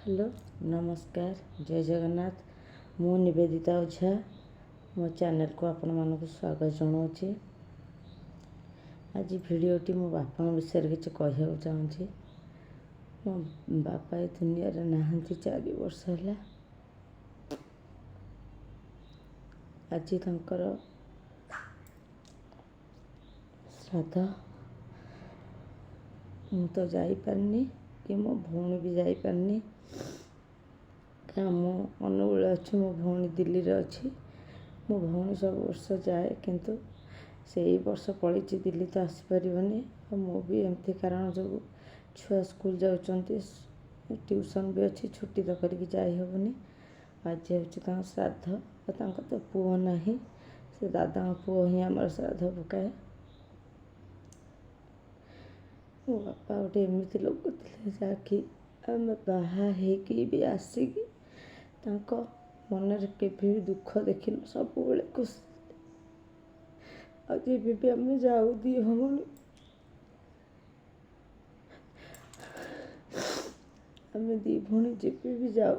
Hello, ନମସ୍କାର, ଜୟ ଜଗନ୍ନାଥ। ମୁଁ ନିବେଦିତା ଓଝା, ମୋ ଚ୍ୟାନେଲକୁ ଆପଣମାନଙ୍କୁ ସ୍ୱାଗତ ଜଣାଉଛି। ଆଜି ଭିଡ଼ିଓଟି ମୋ ବାପାଙ୍କ ବିଷୟରେ କିଛି କହିବାକୁ ଚାହୁଁଛି। ମୋ ବାପା ଏ ଦୁନିଆରେ ନାହାନ୍ତି 4 ବର୍ଷ ହେଲା। ଆଜି ତାଙ୍କର ଶ୍ରାଦ୍ଧ। ମୁଁ ତ ଯାଇପାରିନି କି ମୋ ଭଉଣୀ ବି ଯାଇପାରିନି, କାରଣ ମୁଁ ଅନୁଗୁଳରେ ଅଛି, ମୋ ଭଉଣୀ ଦିଲ୍ଲୀରେ ଅଛି। ମୋ ଭଉଣୀ ସବୁ ବର୍ଷ ଯାଏ, କିନ୍ତୁ ସେ ଏଇ ବର୍ଷ ପଳେଇଛି ଦିଲ୍ଲୀ, ତ ଆସିପାରିବନି। ଆଉ ମୁଁ ବି ଏମିତି କାରଣ ଯୋଗୁଁ, ଛୁଆ ସ୍କୁଲ ଯାଉଛନ୍ତି, ଟ୍ୟୁସନ୍ ବି ଅଛି, ଛୁଟି ତ କରିକି ଯାଇ ହେବନି। ଆଜି ହେଉଛି ତାଙ୍କ ଶ୍ରାଦ୍ଧ। ଆଉ ତାଙ୍କର ତ ପୁଅ ନାହିଁ, ସେ ଦାଦାଙ୍କ ପୁଅ ହିଁ ଆମର ଶ୍ରାଦ୍ଧ ପକାଏ। ମୋ ବାପା ଗୋଟେ ଏମିତି ଲୋକ ଥିଲେ, ଯାହାକି ଆମେ ବାହା ହେଇକି ବି ଆସିକି ତାଙ୍କ ମନରେ କେବେ ବି ଦୁଃଖ ଦେଖିନୁ, ସବୁବେଳେ ଖୁସି। ଆଉ ଯେବେ ବି ଆମେ ଯାଉ ଦୁଇ ଭଉଣୀ, ଆମେ ଦୁଇ ଭଉଣୀ ଯେବେ ବି ଯାଉ,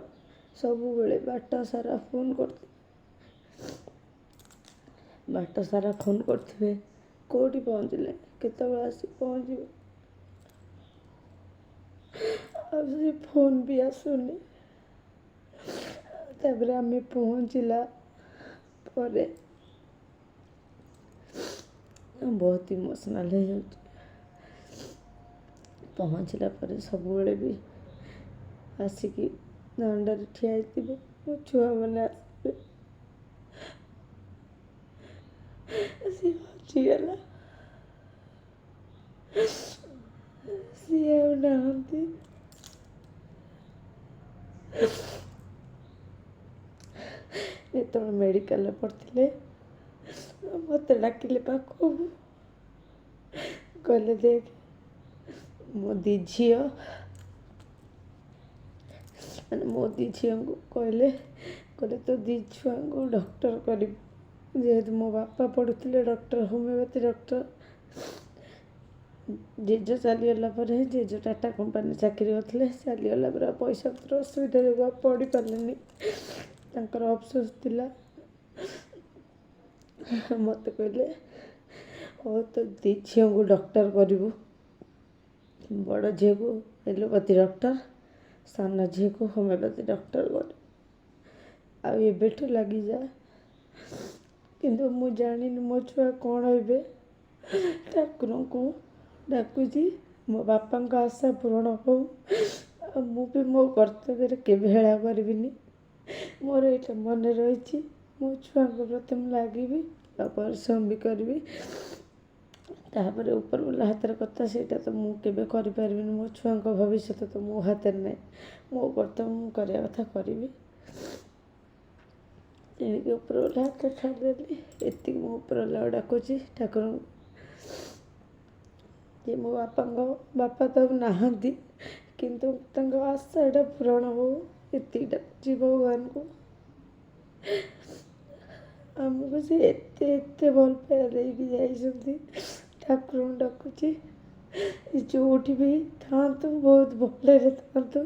ସବୁବେଳେ ବାଟ ସାରା ଫୋନ୍ କରୁଥିବେ, ବାଟ ସାରା ଫୋନ୍ କରୁଥିବେ, କେଉଁଠି ପହଞ୍ଚିଲେ, କେତେବେଳେ ଆସି ପହଞ୍ଚିବ। ଆଉ ସେ ଫୋନ୍ ବି ଆସୁନି। ତାପରେ ଆମେ ପହଞ୍ଚିଲା ପରେ ବହୁତ ଇମୋସନାଲ୍ ହେଇଯାଉଛି। ପହଞ୍ଚିଲା ପରେ ସବୁବେଳେ ବି ଆସିକି ଦାଣ୍ଡରେ ଠିଆ ହେଇଥିବେ, ମୋ ଛୁଆମାନେ ଆସିବେ। ସିଏ ହଜିଗଲା, ସିଏ ଆଉ ନାହାନ୍ତି। ଯେତେବେଳେ ମେଡ଼ିକାଲରେ ପଡ଼ିଥିଲେ, ମୋତେ ଡାକିଲେ ପାଖକୁ, କହିଲେ ଦେଖ ମୋ ଦୁଇ ଝିଅ, ମାନେ ମୋ ଦୁଇ ଝିଅଙ୍କୁ କହିଲେ, କହିଲେ ତୋ ଦୁଇ ଛୁଆଙ୍କୁ ଡକ୍ଟର କରିବୁ। ଯେହେତୁ ମୋ ବାପା ପଢ଼ୁଥିଲେ ଡକ୍ଟର, ହୋମିଓପାଥି ଡକ୍ଟର। ଜେଜେ ଚାଲିଗଲା ପରେ, ଜେଜେ ଟାଟା କମ୍ପାନୀରେ ଚାକିରି କରିଥିଲେ, ଚାଲିଗଲା ପରେ ଆଉ ପଇସା ପତ୍ର ଅସୁବିଧା ଯୋଗୁଁ ଆଉ ପଢ଼ିପାରିଲେନି। ତାଙ୍କର ଅଫସୋସ ଥିଲା। ମୋତେ କହିଲେ, ହଉ ତୋ ଦୁଇ ଝିଅଙ୍କୁ ଡକ୍ଟର କରିବୁ, ବଡ଼ ଝିଅକୁ ଏଲୋପାଥି ଡକ୍ଟର, ସାନ ଝିଅକୁ ହୋମିଓପାଥି ଡକ୍ଟର କରିବୁ, ଆଉ ଏବେଠୁ ଲାଗିଯା। କିନ୍ତୁ ମୁଁ ଜାଣିନି ମୋ ଛୁଆ କ'ଣ ହେବେ। ଠାକୁରଙ୍କୁ ଡାକୁଛି ମୋ ବାପାଙ୍କ ଆଶା ପୂରଣ ହଉ, ଆଉ ମୁଁ ବି ମୋ କର୍ତ୍ତବ୍ୟରେ କେବେ ହେଳା କରିବିନି। ମୋର ଏଇଟା ମନେ ରହିଛି, ମୋ ଛୁଆଙ୍କ ପ୍ରତି ମୁଁ ଲାଗିବି ଆଉ ପରିଶ୍ରମ ବି କରିବି। ତାପରେ ଉପରବାଲା ହାତରେ କଥା, ସେଇଟା ତ ମୁଁ କେବେ କରିପାରିବିନି। ମୋ ଛୁଆଙ୍କ ଭବିଷ୍ୟତ ତ ମୋ ହାତରେ ନାହିଁ। ମୋ କର୍ତ୍ତବ୍ୟ ମୁଁ କରିବା କଥା କରିବି, ତେଣିକି ଉପରବାଲା ହାତରେ ଛାଡ଼ିଦେଲି। ଏତିକି ମୁଁ ଉପରବାଲାକୁ ଡାକୁଛି, ଠାକୁରଙ୍କୁ, ଯେ ମୋ ବାପାଙ୍କ, ବାପା ତ ଆଉ ନାହାନ୍ତି, କିନ୍ତୁ ତାଙ୍କ ଆଶାଟା ପୂରଣ ହଉ, ଏତିକି ଡାକୁଛି ଭଗବାନଙ୍କୁ। ଆମକୁ ସେ ଏତେ ଏତେ ଭଲ ପାଇବା ଦେଇକି ଯାଇଛନ୍ତି। ଠାକୁରଙ୍କୁ ଡାକୁଛି ଯେଉଁଠି ବି ଥାଆନ୍ତୁ, ବହୁତ ଭଲରେ ଥାଆନ୍ତୁ।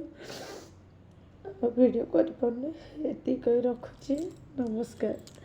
ଆଉ ଭିଡ଼ିଓ କରିପାରୁନି, ଏତିକି କହି ରଖୁଛି। ନମସ୍କାର।